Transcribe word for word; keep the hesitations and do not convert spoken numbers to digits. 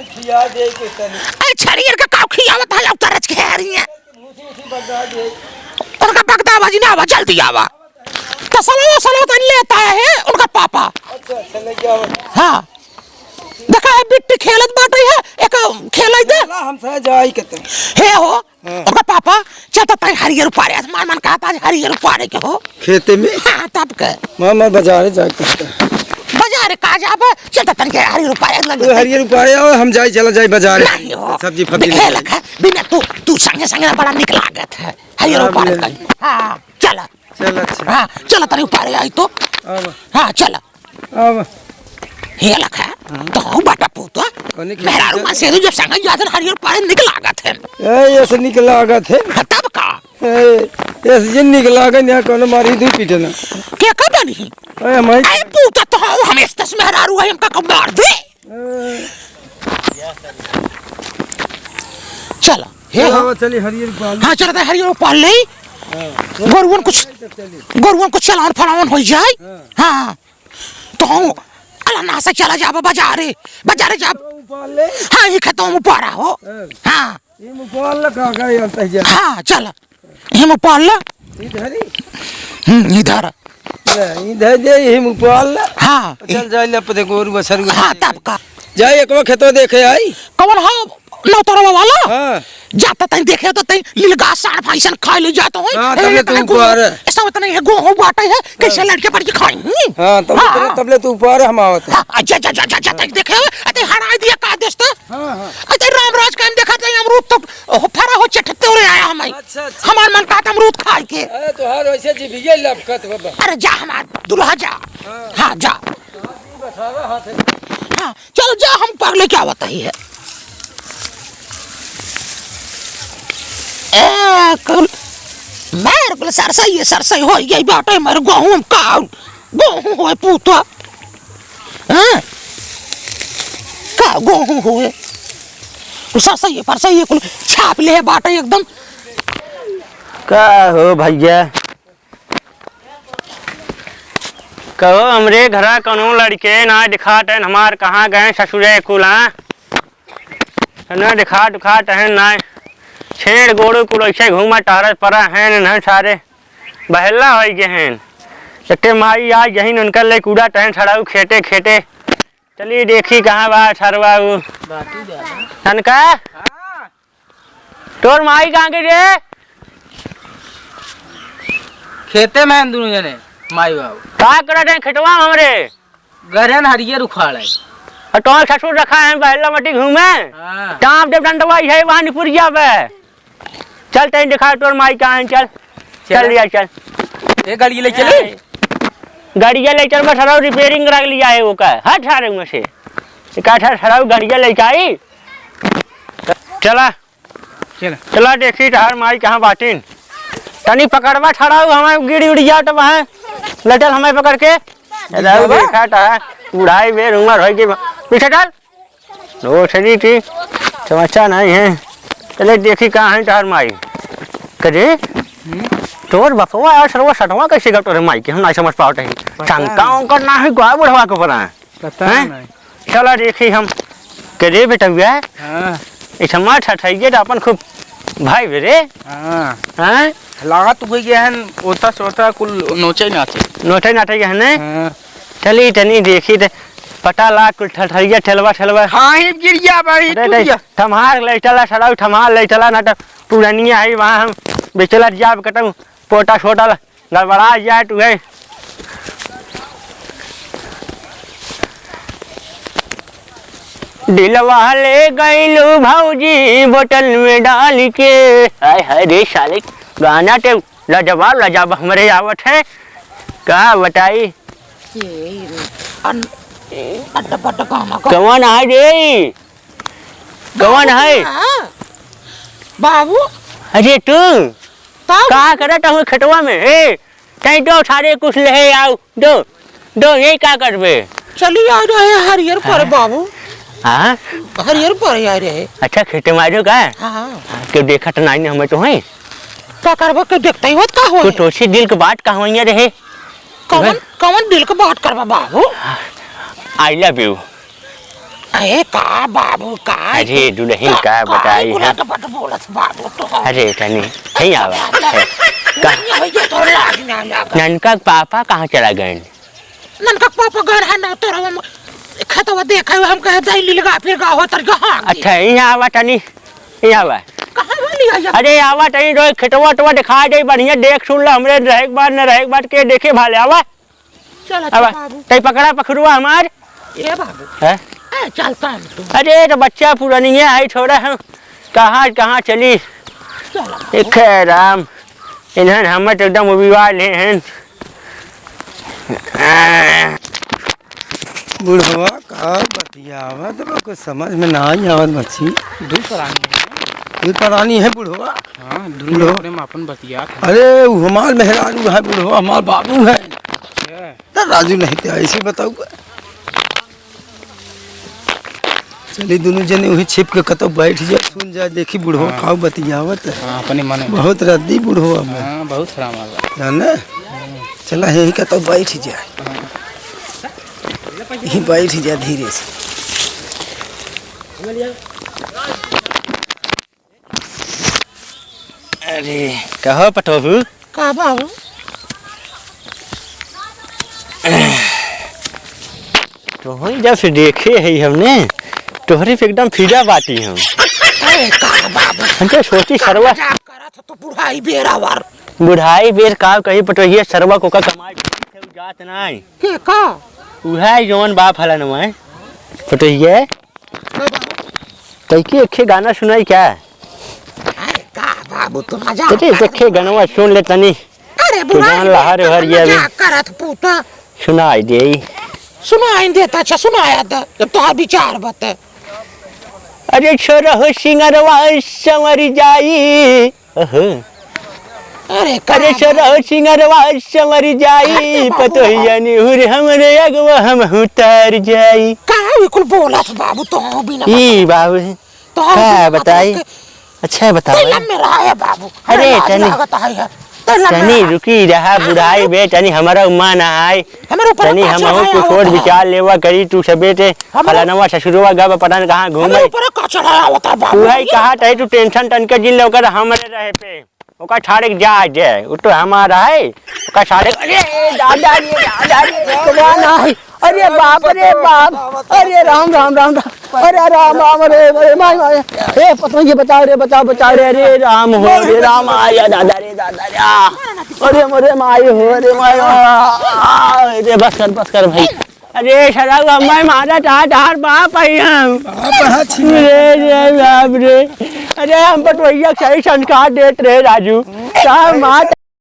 खिया दे के तनी। अरे छड़ियर के काव खियावत है, अब तरज के आ रही है। मुसी उसी बजा दे। उनका बगदा बाजी ना आवा, जल्दी आवा। तसलो, सलो तन लेता है उनका पापा। अच्छा, अच्छा, ले गया हो। हाँ। देखा है, बिट्टी खेलत बाटे है, एक खेलाई दे। ला, हम सह जाई के तनी। हे हो, हाँ। ओकर पापा, चल त तनी हरियर उपारे, आसमान मन कहत आज हरियर उपारे के हो। खेते में? हाँ, तब के। मामा बाजारे जाए के कहता। बाजारे का जाबे? चल त तनी के हरियर उपारे लगे। तू हरियर उपारे आओ, हम जाई, चला जाई बाजारे। नहीं हो। सब्जी फब्जी बिना लेके। लगा, बिना तू, तू संगे संगे ना बड़ा निक लागत है। हरियर हाँ, उपारे बिना। कहीं। हाँ, चला। चल, अच्छा। हाँ, चला तनी उपारे आई तो। आवा। हाँ, चला। अब हे लखा, हाँ। तो हूँ बाटा पूत, कौन है मेहरारू खेत? माँ शेरू जब संग जात हन, हरियर पारे निक लागत है। ए, ऐसे निक लागत है। हाँ, तब का? ए, ऐसे जिन निक लागत, यहाँ कौनो मारी दू पीटे ना। के का बनी? ए, हमारी अरे पूता तो हूँ, हम इस तस मेहरारू है, हमका कब मार दे? ए। चला, हे चला, हो। अब चली हरियर पाल। हाँ, चला, तो हरियर पाल ले। हाँ। गोरुअन कुछ, चली। गोरुअन कुछ चलावन फलावन हो जाए। हाँ। हाँ। तो हम अला ना से चला जाबा बाजारे, बाजारे जाब। ऊपर ले। हाँ, ये खेतों में पड़ा हो। हाँ। हाँ। ये मुपाल लगा गए अंत जा। हाँ, चल। ये मुपाल ला। इधर ही। हम्म, इधर। ले, इधर दे, ये मुपाल ला। हाँ। चल जाए ले अपने गोरू बसर में। हाँ, तब का। जाए एक वो खेतो देखे आई। कौन हो? नौतरवा वाला? हाँ। जाता तई देखे तो तई लीलगाय साँड़ भैंसन खाए ले जात होई। हाँ, ए, तबले तू इतने ऊपर। गोहूँ, ऐसा इतना है गोहूँ बाटे है, कैसे हाँ। लड़के बड़के खाई? हाँ, तबले, हाँ, तबले, हाँ। तबले तू ऊपर हम आवत है। हाँ, आ, जा, जा, जा, जा, जा, तई देखे, अते हराई दिया का दोस्त? हाँ, हाँ। अते रामराज का हम देखा तई अमरूद तो, ओ, फरा हो चटते हो रे आया हमें। अच्छा, अच्छा। हमार मन कहत अमरूद खाए के। अरे तोहार वैसे जीभिए लपकत बाबा। अरे जा हमार दुल्हा जा। हाँ। हाँ, जा। हाँ, चल जा, हम पार लेके आवत ही है। ए, कुल, मार कुल सरसई, सरसई हो गई बाटे, मार गहूम का, गहूम होए पूता। हाँ? का गहूम होए? कुल सरसई, परसई, कुल छाप ले बाटे एकदम। का हो भैया? कहो, हमरे घरा कौनो लड़के ना दिखात हैं, हमार कहाँ गए ससुरे कुल, हाँ? ना दिखात उखात हैं, ना छेड़ गोड़ू कुल ऐसे घूमा टहरत पड़ा हैं, ना सारे बहेला होइ गए हैं। एकटे माई आ गईं, उनकर ले कूड़ा टहन छड़ाऊ खेते खेते। चली देखी कहाँ बा सरवा उ। बाकी जा। तनका? हाँ। तोर माई कहाँ गई रे? खेते में हैं दुनों जने, माई बाबू। का करत हैं खेतवा में हमरे? गरन हरियर उखाड़ है। और तोहर ससुर रखा है बहेला मटी घूमे? हाँ। टाँप देब डंडवा है वहाँ निपुरिया पे। चल तई देखा तोर माई कहाँ है, चल। चल चल। लिया, चल। ए, गाड़ी ले चली? गाड़िया ले चल, बस हराऊ रिपेयरिंग करा के लिया है वो का। हट सारे में से। एक आठ हराऊ गाड़िया ले के आई। चला। चला। चला देखी तहार माई कहाँ बाटिन। तनी पकड़वा छड़ाऊ, हमें गिड़ उड़ जाओ तो वहाँ। ले चल हमें पकड़ के। छड़ाऊ देखा तहार, बुढ़ाई बेर उम्र होई गई। पीछे चल। ओ छड़ी थी, समस्या नहीं है। चले देखी कहाँ है तहार माई। करे, हम्म? तोर बपवा और सरवा सटवा कैसे गटो रे माई के? हम नहीं समझ पावत है। पता शंका नहीं। उनका ना है, गोआ बुढ़वा के ऊपर है। पता हैं? नहीं। चला देखी हम। के रे बेटउआ? हाँ। इस हमार ठठइया तो अपन खूब भाई बे रे। हाँ। हैं? लागत हुई गया है, ओता सोता कुल नोचे नाचे। नोचे नाचे गए हैं ने? हाँ। चली तनी देखी ते पता लाग कुल ठठइया ठेलवा ठेलवा। हाँ, ही गिरिया भाई, अरे, टूट अरे, गया। ठम्हार ले चला सड़ाऊ, ठम्हार ले चला ना तो पुरनिया है वहाँ हम बेचला जाब कतऊ पोटा सोटा ला। गड़बड़ा जाए तू है। दिलवा ले गईलू भौजी बोतल में डाल के। हाय हाय रे साले, गाना ते लाजवाब लाजवाब हमरे आवत है, का बताई? ये रे, अन-, अड्डा पड्डा गाना का। कौन है रे? कौन बाबू है? कहाँ? बाबू। अरे तू तब? का करत हो खेतवा में? ए, तई दो सारे कुछ ले आओ, दो, दो, यही का करबे? चली आ रहे हरियर पर हाँ। बाबू। हाँ? हरियर पर आ रहे। अच्छा, खेते में आ रहे हो का? हाँ। क्यों देखत नहीं हमें तो है? का करबा के देखते ही होत का होई? कुछ ओछी दिल के बात कहवइया रहे। कवन, हैं? कवन दिल के बात करबा बाबू? I love you। ए, का बाबू, का अरे, दुलहिन, का बताई हम? के बट बोलत बाबू तो। अरे, तनी, नहीं आवा। का? ये भैया, थोड़ा लाज ना आवा। ननका के पापा कहाँ चला गए? ननका के पापा गए हैं ना, तोरा हम खेतवा देखे हुए, हम कहे, "जाई, लीलगा, फिर गा हो, तर गा, हाँ।" अच्छा, यहाँ आवा तनी, यहाँ आवा। कहाँ वाली है ये? अरे, आवा तनी, जो खेतवा, वेतवा दिखा दे, बढ़िया देख सुन ला, हमरे रहे के बाद, न रहे के बाद, के देखे भाले, आवा। चल, अच्छा, आवा, बाबू। तई पकड़ा पखरुआ हमार। ए बाबू। हैं? ए, चलता हम तो। अरे, तो बच्चा पुरानी है, आई छोड़ा हम। कहाँ, कहाँ चली? चल, बाबू। देखे राम, इन्हन हमर तो एकदम उबिवा ले हैं। बुढ़वा का बतियावत बा, कुछ समझ में ना आई आवत बच्ची। दू परानी है। दू परानी है बुढ़वा। हाँ, दुनू बुढ़वा। अपने में अपन बतियात है। अरे, उ हमार मेहरारू है बुढ़वा, हमार बाबू है। अच्छा। त राजू नहीं ते ऐसे बताऊ का? चली दुनू जने वही छिप के कतौ बैठ जाए, सुन जाए, देखी बुढ़वा हाँ। खाऊ बतियावत है। हाँ, अपने मन में। बहुत रद्दी बुढ़वा में। हाँ, बहुत हराम आला। जाने? हम्म। चला यही कतौ बैठ जाए। हाँ। यही बैठ जाए धीरे से। अरे, कहो पटोहू? का बाबू? तोहई जब से देखे है हमने, तोहरे पे एकदम फिदा बाटी हम। अरे, का बाबू? हम तो सोची का सरवा मजाक करत हो तो बुढ़ाई बेरा वर। बुढ़ाई बेर का कही पटोहिया सरवा को का कमाई थे जात नाई। के का? उहे जौन बाप हलन मैं। पटोहिया। का बाबू? तई के एक गाना सुनाई क्या? अरे का बाबू, तू मजाक अरे, करत देखे गनवा सुन ले तनी। अरे, तू बुढ़ाई जान ला, हरे तू हर ये अभी। मजाक करत पूता। सुनाई दे। सुनाई देता, अच्छा, सुनाया था, जब तोहार विचार बता। अरे, छोरा हो सिंगरवा संवर जाई। ओहो। अरे, का अरे, बात? छोरा हो सिंगरवा संवर जाई, अरे, बाबू। पतोहिया निहुर हमरे अगवा हम उतर जाई। का बिल्कुल बोलत बाबू, तो बिना ई बाबू। तो हम का बिना बताई? मतलब के अच्छा बताओ। तैला में रहा है बाबू। अरे, अरे, लाज तनी, लागत है, है। तैला में तनी रहा। रुकी रहा, अरे, बुढ़ाई अरे। बे, तनी हमारा उम्मा ना आए। हमारे ऊपर तनी का हमहू चढ़ाया कुछ होता और है। विचार लेवा करी, तू सबे ते हमारे फलानवा ससुरवा गब पता न कहाँ हमारे घूमे। ऊपर का चढ़ाया होता है बाबू। तू है ये कहा तही तू tension तन के जिन ले ओकर हमरे रहे पे। ओकर छाड़े के जा दे, वो तो हमारा है। ओकर छाड़े, अरे, दादा रे, दादा रे, भगवान है। अरे बाप रे बाप, अरे राम, राम, राम, राम, अरे राम, राम, अरे, अरे माई, माई, ए पतोहिया बचाओ रे, बचाओ, बचाओ रे, अरे राम हो, अरे राम, आया दादा रे, दादा रे, आ, अरे मोरे माई हो, अरे माई हो, आ, अरे बस कर, बस कर भाई। अरे सरऊ, हमें मारा था, तार बाप है हम। बाप है, छी। अरे, अरे बाप रे, अरे हम पटोहिया के सही संस्कार देत रहे राजू, का मार